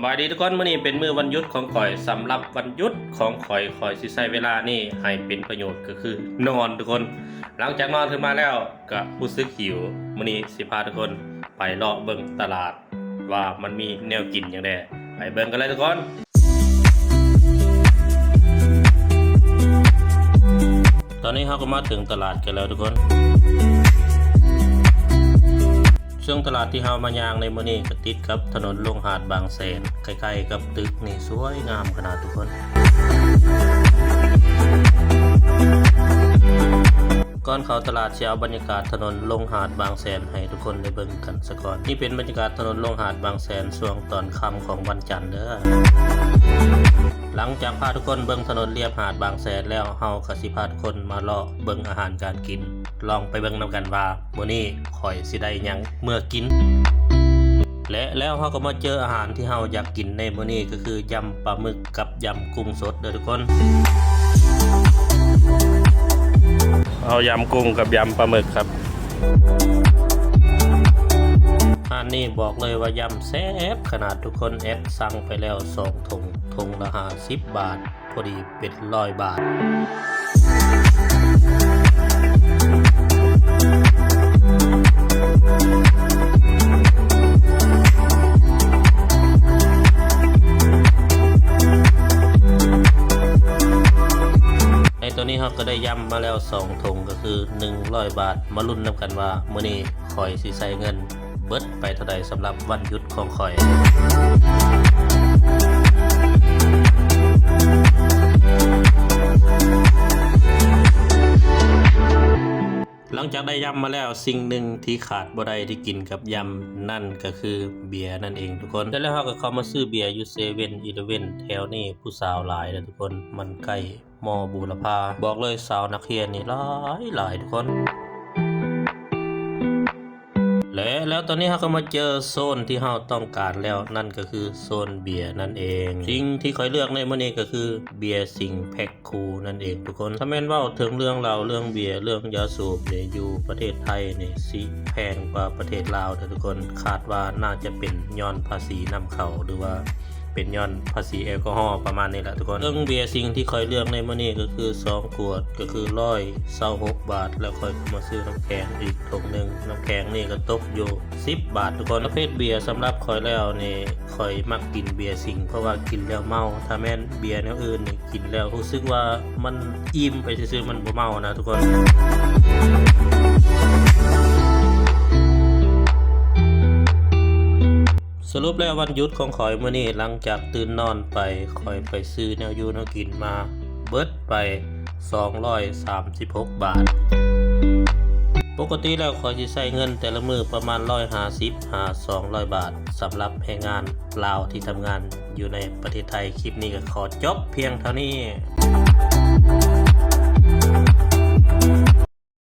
ສະບາຍດີທຸກຄົນ, ມື້ນີ້ເປັນມື້ວັນຢຸດຂອງຂ້ອຍ. ສຳລັບວັນຢຸດຂອງຂ້ອຍ, ຂ້ອຍຊິໃຊ້ເວລານີ້ໃຫ້ເປັນປະໂຫຍດ ກໍຄືນອນທຸກຄົນ. ຫຼັງຈາກນອນຂຶ້ນມາແລ້ວກໍຮູ້ສຶກຫິວ. ມື້ນີ້ຊິພາທຸກຄົນໄປເລາະເບິ່ງຕະຫຼາດ ວ່າມັນມີແນວກິນຫຍັງແດ່. ໄປເບິ່ງກັນເລີຍທຸກຄົນ. ຕອນນີ້ເຮົາກໍມາເຖິງຕະຫຼາດກັນແລ້ວທຸກຄົນ. ເຊິ່ງຕະຫຼາດທີ່ເຮົາມາຍ່າງໃນມື້ນີ້ກໍຕິດກັບຖະໜົນລົງຫາດບາງແສນ, ໃກ້ໆກັບຕຶກນີ້, ສວຍງາມຂະໜາດທຸກຄົນ. ກ່ອນເຂົ້າຕະຫຼາດ ຊິເອົາບັນຍາກາດຖະໜົນລົງຫາດບາງແສນໃຫ້ທຸກຄົນໄດ້ເບິ່ງກັນສະກ່ອນ. ນີ້ເປັນບັນຍາກາດຖະໜົນລົງຫາດບາງແສນຊ່ວງຕອນຄ່ຳຂອງວັນຈັນເດີ້. ຫຼັງຈາກພາທຸກຄົນເບິ່ງຖະໜົນລຽບຫາດບາງແສນແລ້ວ, ເຮົາກໍຊິພາທຸກຄົນມາເລາະເບິ່ງອາຫານການກິນ. ລອງໄປເບິ່ງນຳກັນວ່າ ມື້ນີ້ຂ້ອຍຊິໄດ້ຫຍັງເມືອກິນ ແລະ ແລ້ວເຮົາກໍມາເຈີອາຫານທີ່ເຮົາຢາກກິນໃນມື້ນີ້ ກໍຄືຢຳປາໝຶກກັບຢຳກຸ້ງສົດເດີ້ທຸກຄົນ. ເອົາຢຳກຸ້ງກັບຢຳປາໝຶກຄັບ. ຮ້ານນີ້ບອກເລີຍວ່າຢຳແຊບຂະໜາດທຸກຄົນ. ແອັດສັ່ງໄປແລ້ວສອງຖົງ, ຖົງລະຫ້າສິບບາດ. ພໍດີເປັນຮ້ອຍບາດ. ໃນຕອນນີ້ເຮົາກໍໄດ້ຢຳມາແລ້ວສອງຖົງ ກໍຄືໜຶ່ງຮ້ອຍບາດ. ມາລຸ້ນນຳກັນວ່າມື້ນີ້ ຂ້ອຍຊິໃຊ້ເງິນເບິດໄປເທົ່າໃດສຳລັບວັນຢຸດຂອງຂ້ອຍ. ຫຼັງຈາກໄດ້ຢຳມາແລ້ວ, ສິ່ງໜຶ່ງທີ່ຂາດບໍ່ໄດ້ທີ່ກິນກັບຢຳນັ້ນກໍຄືເບຍນັ້ນເອງທຸກຄົນ. ແລ້ວເຮົາກໍເຂົ້າມາຊື້ເບຍຢູ່ເຊເວັນອີເລເວັນແຖວນີ້, ຜູ້ສາວຫຼາຍເດີ້ທຸກຄົນ, ມັນໃກ້ ມໍບູລະພາ. ບອກເລີຍສາວນັກຮຽນນີ້ຫຼາຍໆທຸກຄົນ. ແລະ ແລ້ວຕອນນີ້ເຮົາກໍມາເຈີໂຊນທີ່ເຮົາຕ້ອງການແລ້ວ, ນັ້ນກໍຄືໂຊນເບຍນັ້ນເອງ. ສິ່ງທີ່ຂ້ອຍເລືອກໃນມື້ນີ້ກໍຄືເບຍສິງແພັກຄູ່ນັ້ນເອງທຸກຄົນ. ຖ້າແມ່ນເວົ້າເຖິງເລື່ອງລາວເລື່ອງເບຍເລື່ອງຢາສູບນີ້, ຢູ່ປະເທດໄທນີ້ຊິແພງກວ່າປະເທດລາວເດີ້ທຸກຄົນ. ຄາດວ່າໜ້າຈະເປັນຍ້ອນພາສີນຳເຂົ້າ ຫຼືວ່າ ເປັນຍ້ອນພາສີແອລກໍຮໍປະມານນີ້ແຫຼະທຸກຄົນ. ເຊິ່ງເບຍສິງທີ່ຂ້ອຍເລືອກໃນມື້ນີ້ກໍຄືສອງຂວດ ກໍຄືຮ້ອຍຊາວຫົກບາດ, ແລ້ວຂ້ອຍກໍມາຊື້ນ້ຳແຂງອີກຖົງໜຶ່ງ. ນ້ຳແຂງນີ້ກໍຕົກຢູ່ສິບບາດທຸກຄົນ. ປະເພດເບຍສຳລັບຂ້ອຍແລ້ວນີ້ ຂ້ອຍມັກກິນເບຍສິງ ເພາະວ່າກິນແລ້ວເມົາ. ຖ້າແມ່ນເບຍແນວອື່ນນີ້ ກິນແລ້ວຮູ້ສຶກວ່າມັນອີ່ມໄປຊື່ໆ, ມັນບໍ່ເມົານະທຸກຄົນ. ສະຫຼຸບແລ້ວວັນຢຸດຂອງຂ້ອຍມື້ນີ້, ຫຼັງຈາກຕື່ນນອນໄປ, ຂ້ອຍໄປຊື້ແນວຢູ່ແນວກິນມາ, ເບິດໄປສອງຮ້ອຍສາມສິບຫົກບາດ. ປົກກະຕິແລ້ວຂ້ອຍຊິໃຊ້ເງິນແຕ່ລະມື້ປະມານຮ້ອຍຫ້າສິບຫາສອງຮ້ອຍບາດ, ສຳລັບແຮງງານລາວທີ່ທຳງານຢູ່ໃນປະເທດໄທ. ຄລິບນີ້ກໍຂໍຈົບພຽງເທົ່ານີ້.